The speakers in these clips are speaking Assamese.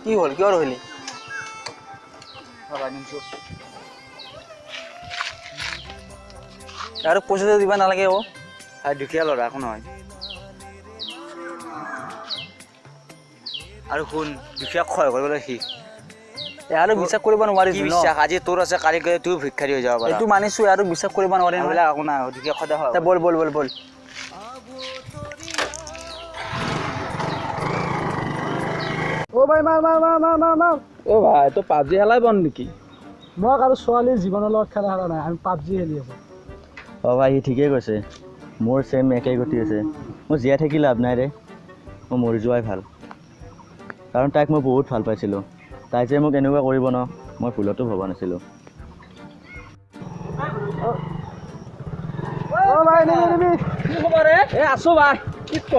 কি হ'ল, কিয় ৰহিলি? আৰু পইচা দিব নালাগে অ'। দুখীয়া ল'ৰা, একো নহয়। আৰু শুন, দুখীয়াক সহায় কৰিবলৈ শিক। আৰু বিশ্বাস কৰিব নোৱাৰি। কি বিশ্বাস? আজি তোৰ আছে, কালি গ'লে তুই ভিক্ষাৰী হৈ যাব পাৰা। এইটো মানিছো, আৰু বিশ্বাস কৰিব নোৱাৰি। এইবিলাক একো নাই, দুখীয়াক সদায় সহায়। বল বল বল বল। অ' ভাই, মাৰ মাৰ মাৰ মাৰ মাৰ মাৰ। অ' ভাই, তই পাবজি খেলাই বন্ধ নেকি? মই আৰু ছোৱালীৰ জীৱনৰ লগত খেলা খেলা নাই, আমি পাবজি খেলি আছোঁ। অ' ভাই, সি ঠিকেই কৈছে, মোৰ ছেম একেই গতি আছে। মই জীয়াই থাকি লাভ নাই ৰে, মই মৰি যোৱাই ভাল। কাৰণ তাইক মই বহুত ভাল পাইছিলোঁ, তাই যে মোক এনেকুৱা কৰিব ন, মই ভুলতো ভবা নাছিলোঁ। এ আছো ভাই, কি ক,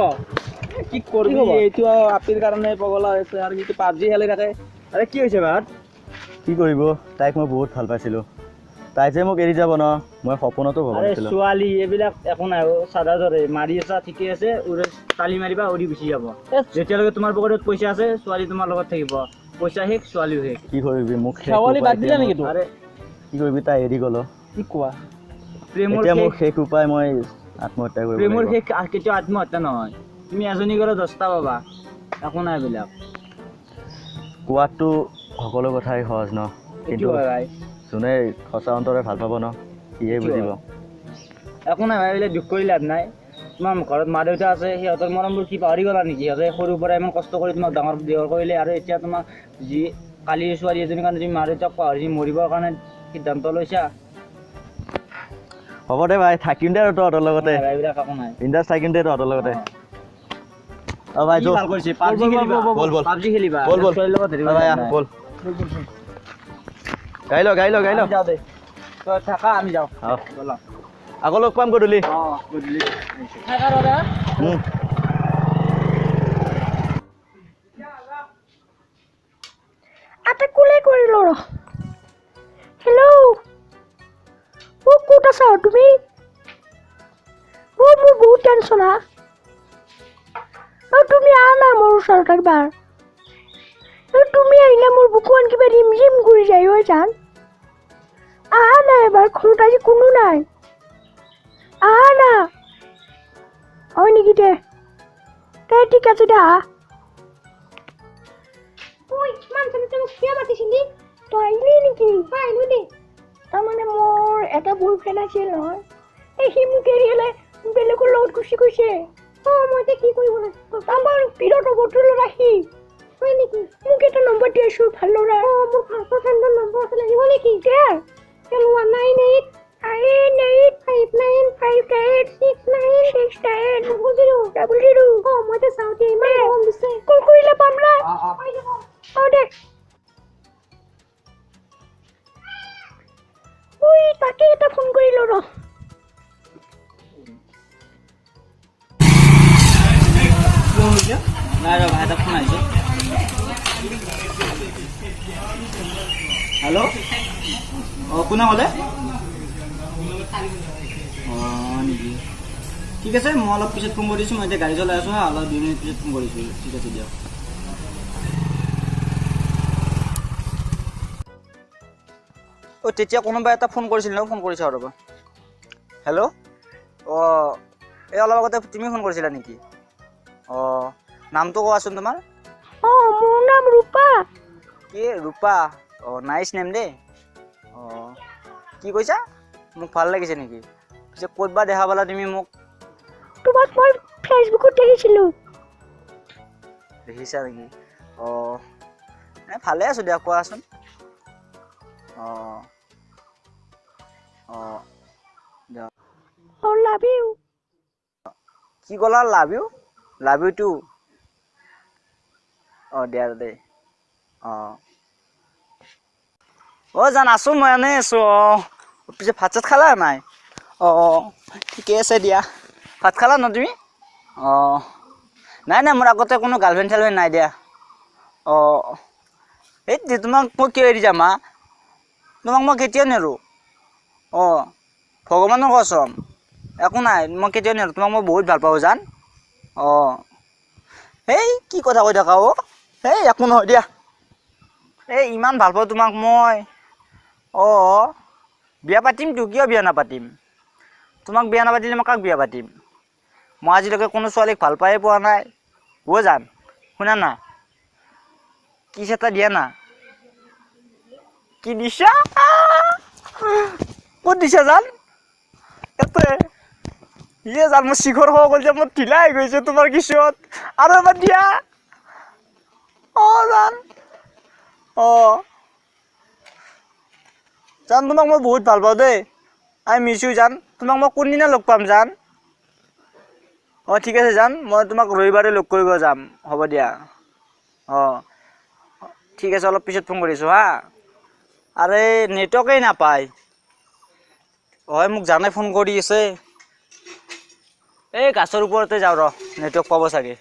কি কৰিবি? এইটো আপিৰ কাৰণে পগলা হৈছে আৰু কিন্তু পাবজি খেলি থাকে। আৰে কি হৈছে ভাত? কি কৰিব, তাইক মই বহুত ভাল পাইছিলোঁ, তাই যে মোক এৰি যাব ন, মই সপোনতো ভবা নাছিলোঁ। ছোৱালী এইবিলাক একো নাই, চাদা দৰে মাৰি আছা ঠিকে আছে, উৰে তালি মাৰিবা উৰি গুচি যাব। যেতিয়ালৈকে তোমাৰ পকেটত পইচা আছে, ছোৱালী তোমাৰ লগত থাকিব। পইচা শেষ, ছোৱালীও শেষ। কি কৰিবি, মোক ছোৱালী বাদ দিলা নেকি? আৰে কি কৰিবি, তাই এৰি গ'ল। কি কোৱা? প্ৰেমৰ এতিয়া মোৰ শেষ উপায়, মই আত্মহত্যা কৰিব। প্ৰেমৰ শেষ কেতিয়াও আত্মহত্যা নহয়। তুমি এজনী গ'লে 10টা পাবা, একো নাই এইবিলাক। কোৱাটো সকলো কথাই সহজ ন, কিন্তু যোনে সঁচা অন্তৰে ভাল পাব ন, সিয়ে বুজিব। একো নাই ভাই, এইবিলাক দুখ কৰি লাভ নাই। তোমাৰ ঘৰত মা দেউতা আছে, সিহঁতৰ মৰমবোৰ কি পাহৰি গ'লা নেকি? সিহঁতে সৰুৰ পৰা ইমান কষ্ট কৰি তোমাক ডাঙৰ দীঘল কৰিলে, আৰু এতিয়া তোমাক যি কালিৰ ছোৱালী এজনীৰ কাৰণে তুমি মা দেউতাক পাহৰি মৰিবৰ কাৰণে সিদ্ধান্ত লৈছা। হ'ব দে ভাই, থাকিম দে আৰু তহঁতৰ লগতে। এইবিলাক একো নাই, বিন্দাছ থাকিম দে তহঁতৰ লগতে। অ ভাই, ভাল কৰিছে। পাবজি খেলিবা, বল বল, পাবজি খেলিবা, বল বল, ছোৱালীৰ লগত ভাই বল, গাড়ী ল, গাড়ী ল, গাড়ী ল। যাওঁ দে, তই থাকা, আমি যাওঁ। আকৌ লগ পাম গধূলি। গধূলি। আটা কোলে কৰিলো ৰ। হেল্ল', অ' ক'ত আছা তুমি? অ' মোৰ বহুত টেনশ্যন হা। অ' তুমি আহা না মোৰ ওচৰত একবাৰ। তুমি আহিলে মোৰ বুকুখন কিবা ৰিম ঝিম কৰি যায়। ঐ জান, আহা না এবাৰ, ঘৰত আজি কোনো নাই, আহা না। হয় নেকি? দে দে, ঠিক আছে দে, আহা। ঐ মানুহজনে মোক কিয় মাতিছিলি? তই আহিলি নেকি? মই আহিলো দে। তাৰমানে মোৰ এটা বয়ফ্ৰেণ্ড আছিল নহয়, এই সি মোক এৰি পেলাই বেলেগৰ লগত গুচি গৈছে। অঁ, মই এতিয়া কি কৰিব লাগিব? আমাৰ বিৰাট অভদ্ৰ ল'ৰা সি। হয় নেকি? মোক এটা নম্বৰ দি আছোঁ, ভাল ল'ৰা। অঁ, মোৰ ভাল ফ্ৰেণ্ডৰ নম্বৰ আছে, লাগিব নেকি? দে। 198 8 5 9 5 8 6 9 6 9 00 00। অঁ, মই এতিয়া চাওঁ দে, ইমান গৰম দিছে। কল কৰিলে পাম না? অঁ দে। ঐ তাকে এটা ফোন কৰিলোঁ ৰ। নাই ৰ ভাই, এটা ফোন আহিছে। হেল্ল', অঁ কোনে ক'লে? অঁ নেকি, ঠিক আছে, মই অলপ পিছত ফোন কৰিছোঁ, মই এতিয়া গাড়ী চলাই আছোঁ হা, অলপ 2 মিনিট পিছত ফোন কৰিছোঁ। ঠিক আছে দিয়ক। অ' তেতিয়া কোনোবা এটা ফোন কৰিছিল ন? ফোন কৰিছা ৰ'বা। হেল্ল', অঁ এই অলপ আগতে তুমি ফোন কৰিছিলা নেকি? অঁ, নামটো কোৱাচোন তোমাৰ। অঁ, মোৰ নাম ৰূপা। কি ৰূপা? অঁ, নাইচ নেম দেই। অঁ, কি কৈছা? মোক ভাল লাগিছে নেকি? পিছে ক'ত বা দেখা পালা তুমি মোক? তোমাক মই ফেচবুকত দেখিছিলোঁ। দেখিছা নেকি? অঁ, এই ভালে আছোঁ দিয়া, কোৱাচোন। অঁ অঁ, অঁ, লাভ you. কি ক'লা? Love you? Love you too. অঁ দিয়া দে। অঁ অ' জান, আছোঁ মই এনেই আছোঁ। অঁ, পিছে ভাত চাত খালা নাই? অঁ ঠিকে আছে দিয়া। ভাত খালা ন তুমি? অঁ নাই নাই, মোৰ আগতে কোনো গাৰ্লফ্ৰেণ্ড চাৰ্লফ্ৰেণ্ড নাই দিয়া। অঁ এই তোমাক মই কিয় এৰি যাম হা? তোমাক মই কেতিয়াও নেৰোঁ। অঁ ভগৱানৰ কচম, একো নাই, মই কেতিয়াও নেৰোঁ তোমাক, মই বহুত ভাল পাওঁ জান। অঁ এই কি কথা কৈ থাকা অ', এই একো নহয় দিয়া। এই ইমান ভাল পাওঁ তোমাক মই। অঁ, বিয়া পাতিমতো, কিয় বিয়া নাপাতিম? তোমাক বিয়া নাপাতিলে মই কাক বিয়া পাতিম? মই আজিলৈকে কোনো ছোৱালীক ভাল পায়ে পোৱা নাই। অ' জান, শুনা না, কিছ এটা দিয়া না। কি দিছা? ক'ত দিছা জান? ইয়াতে। ইয়ে জান, মোৰ শিখৰ খাব গ'ল যে মোৰ ঢিলা হৈ গৈছে তোমাৰ কিছত। আৰু এবাৰ দিয়া। অঁ জান, অঁ জান, তোমাক মই বহুত ভাল পাওঁ দেই। I miss you জান। তোমাক মই কোনদিনা লগ পাম জান? অঁ ঠিক আছে জান, মই তোমাক ৰবিবাৰে লগ কৰিব যাম। হ'ব দিয়া। অঁ ঠিক আছে, অলপ পিছত ফোন কৰিছোঁ হা। আৰে নেটৱৰ্কেই নাপায়। হয়, মোক জানে ফোন কৰি আছে। এই গাছৰ ওপৰতে যাওঁ ৰ, নেটৱৰ্ক পাব চাগে।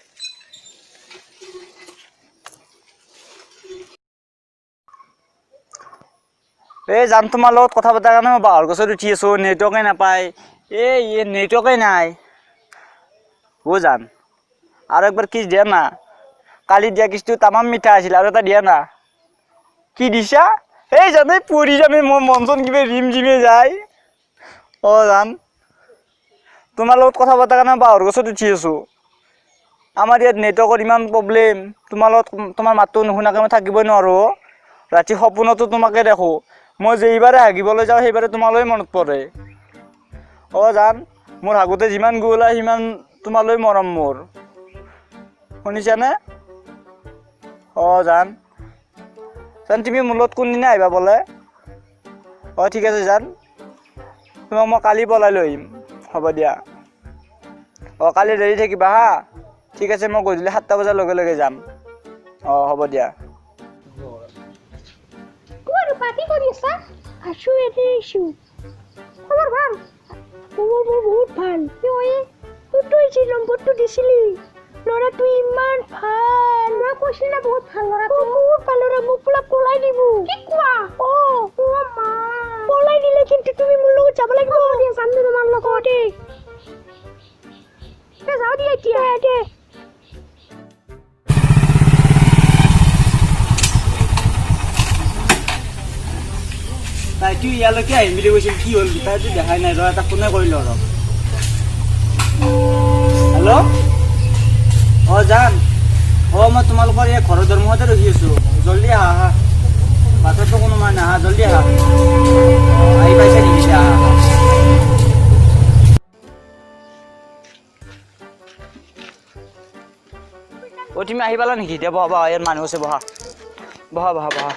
এই জান, তোমাৰ লগত কথা পতাৰ কাৰণে মই বাঁহৰ গছত উঠি আছোঁ, নেটৱৰ্কেই নাপায়। এই নেটৱৰ্কেই নাই। অ' জান, আৰু একবাৰ কিছ দিয়া না। কালি দিয়া কিছটো তামাম মিঠা আছিল, আৰু এটা দিয়া না। কি দিছা? এই জান, এই পৰি যামে মোৰ মন চন কিবা ৰিম জিমে যায়। অঁ জান, তোমাৰ লগত কথা পতাৰ কাৰণে বাঁহৰ গছত উঠি আছোঁ। আমাৰ ইয়াত নেটৱৰ্কৰ ইমান প্ৰব্লেম। তোমাৰ লগত তোমাৰ মাতটো নুশুনাকৈ মই থাকিবই নোৱাৰোঁ। ৰাতি সপোনতো তোমাকে দেখোঁ। মই যেইবাৰে হাগিবলৈ যাওঁ সেইবাৰে তোমালৈ মনত পৰে। অঁ জান, মোৰ হাগোতে যিমান গু ওলায় সিমান তোমালৈ মৰম মোৰ। শুনিছানে? অঁ জান, জান তুমি মোৰ লগত কোনদিনা আহিবা বোলে? অঁ ঠিক আছে জান, তোমাক মই কালি পলাই লৈ আহিম। হ'ব দিয়া। অঁ কালি ৰেডি থাকিবা হা। ঠিক আছে, মই গধূলি 7টা বজাৰ লগে লগে যাম। অঁ হ'ব দিয়া। কি কৰি আছা? আছোঁ, এনেই আছোঁ। খবৰ ভাল? খবৰ মোৰ বহুত ভাল। কিয়? তই যি নম্বৰটো দিছিলি, ল'ৰাটো ইমান ভাল। মই কৈছিলো না বহুত ভাল ল'ৰাটো। বহুত ভাল ল'ৰা, মোক পুৰা পলাই দিব। কি কোৱা? অঁ। অ' মা, পলাই দিলে কিন্তু তুমি মোৰ লগত যাব লাগিব। দিয়া, যাম দে তোমাৰ লগত। দেই যাওঁ দিয়া এতিয়া। দে। তাইতো ইয়ালৈকে আহিম বুলি কৈছিল, কি হ'ল? তাইতো দেখাই নাই। ৰ, এটা ফোনে কৰিলোঁ ৰ। হেল্ল'? অঁ জান, অঁ মই তোমালোকৰ এই ঘৰৰ দৰমহাতে ৰখি আছোঁ। জল্দি আহা আহা, বাটতো কোনোবা নাহা, জল্দি আহা। আহি পাইছা নেকি? আহা আহা। অ' তুমি আহি পালা নেকি? এতিয়া বহা বহা, ইয়াত মানুহ আছে, বহা বহা বহা বহা।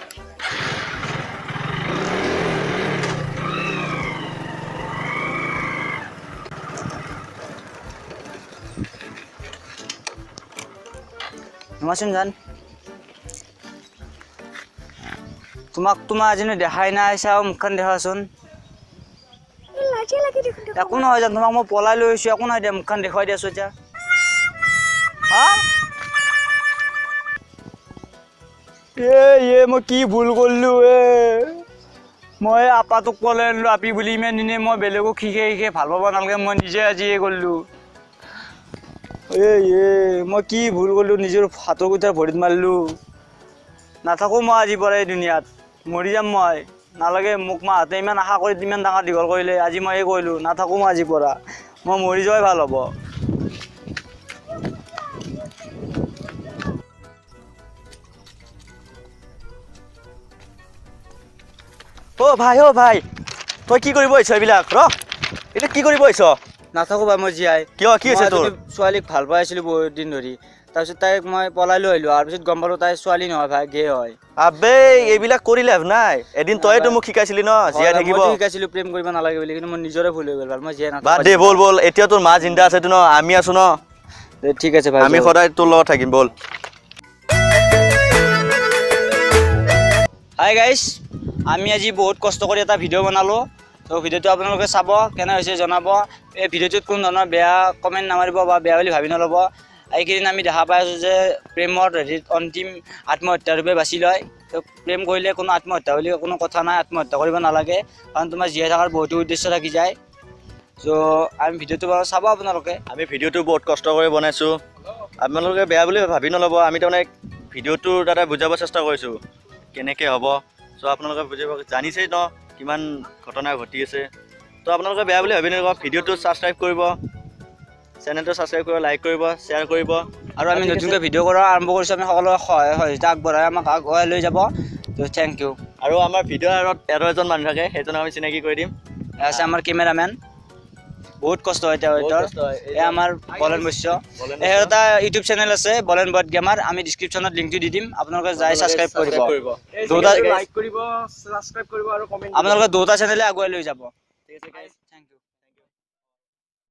নমাচোন জান, তোমাক তোমাৰ আজিনো দেখাই নাই। চাওঁ মুখখন দেখাচোন। একো নহয় জান, তোমাক মই পলাই লৈ আহিছোঁ। একো নহয় দিয়া, মুখখন দেখুৱাই দিয়াচোন এতিয়া। হা, এ মই কি ভুল কৰিলোঁ? এ মই আপাটোক পলাই আনিলোঁ আপি বুলি। ইমান দিনে মই বেলেগক শিকে শিকে ভাল পাব নালাগে, মই নিজে আজি এই কৰিলোঁ। এই মই কি ভুল কৰিলোঁ? নিজৰ হাতৰ কুঠাৰ ভৰিত মাৰিলোঁ। নাথাকোঁ মই আজিৰ পৰা এই দুনিয়াত, মৰি যাম মই। নালাগে মোক, মাহঁতে ইমান আশা কৰি ইমান ডাঙৰ দীঘল কৰিলে, আজি মই এই কৰিলোঁ। নাথাকোঁ মই আজিৰ পৰা, মই মৰি যোৱাই ভাল হ'ব। অ' ভাই, অ' ভাই, তই কি কৰিব আহিছ এইবিলাক? ৰ, এতিয়া কি কৰিব আহিছ? নাথাকোঁ ভাই মই জীয়াই। কিয়, কি হৈছে তোৰ? ছোৱালীক ভাল পাই আছিলোঁ বহুত দিন ধৰি, তাৰপিছত তাইক মই পলাই লৈ আহিলোঁ। আৰু পিছত গম পালোঁ তাই ছোৱালী নহয় ভাই, গে হয়। আবে এইবিলাক কৰি লাভ নাই। এদিন তইতো মোক শিকাইছিলি ন জীয়াই থাকিব। শিকাইছিলোঁ প্ৰেম কৰিব নালাগে বুলি, কিন্তু মোৰ নিজৰে ভুল হৈ গ'ল। ভাল, মই জীয়াই নাথাকোঁ। বাদ দে, ব'ল ব'ল। এতিয়া তোৰ মা জিন্দা আছেতো ন, আমি আছোঁ ন। ঠিক আছে ভাই, আমি সদায় তোৰ লগত থাকিম, ব'ল। হাই গাইছ, আমি আজি বহুত কষ্ট কৰি এটা ভিডিঅ' বনালোঁ। তো ভিডিঅ'টো আপোনালোকে চাব, কেনে হৈছে জনাব। এই ভিডিঅ'টোত কোনো ধৰণৰ বেয়া কমেণ্ট নামাৰিব বা বেয়া বুলি ভাবি নল'ব। এইকেইদিন আমি দেখা পাই আছোঁ যে প্ৰেমৰ হেৰিত অন্তিম আত্মহত্যা ৰূপে বাছি লয়। তো প্ৰেম কৰিলে কোনো আত্মহত্যা বুলি কোনো কথা নাই, আত্মহত্যা কৰিব নালাগে, কাৰণ তোমাৰ জীয়াই থকাৰ বহুতো উদ্দেশ্য থাকি যায়। চ' আমি ভিডিঅ'টো বাৰু চাব আপোনালোকে। আমি ভিডিঅ'টো বহুত কষ্ট কৰি বনাইছোঁ, আপোনালোকে বেয়া বুলি ভাবি নল'ব। আমি তাৰমানে ভিডিঅ'টোৰ দ্বাৰা বুজাব চেষ্টা কৰিছোঁ। কেনেকৈ হ'ব। চ' আপোনালোকে বুজিব, জানিছেই ন কিমান ঘটনা ঘটি আছে। তো আপোনালোকে বেয়া বুলি ভাবি নকৰিব, ভিডিঅ'টো ছাবস্ক্ৰাইব কৰিব, চেনেলটো ছাবস্ক্ৰাইব কৰিব, লাইক কৰিব, শ্বেয়াৰ কৰিব। আৰু আমি নতুনকৈ ভিডিঅ' কৰা আৰম্ভ কৰিছোঁ। আমি সকলোৰে সহায় সহযোগিতা আগবঢ়াই আমাক আগুৱাই লৈ যাব। তো thank U. আৰু আমাৰ ভিডিঅ'ৰ আঁৰত আৰু এজন মানুহ থাকে, সেইজনক আমি চিনাকি কৰি দিম। এয়া আছে আমাৰ কেমেৰামেন, বহুত কষ্ট হয় তেওঁৰ। বহুত কষ্ট হয়। এয়া আমাৰ বলেন বৈশ্য। বলেন। এয়া এটা ইউটিউব চেনেল আছে, বলেন বট গেমাৰ। আমি ডিছক্ৰিপশ্যনত লিংকটো দি দিম, আপোনালোকে যাই ছাবস্ক্ৰাইব কৰিব। দুটা লাইক কৰিব, ছাবস্ক্ৰাইব কৰিব আৰু কমেণ্ট। আপোনালোকে দুটা চেনেলে আগুৱাই লৈ যাব। ঠিক আছে guys। Thank U.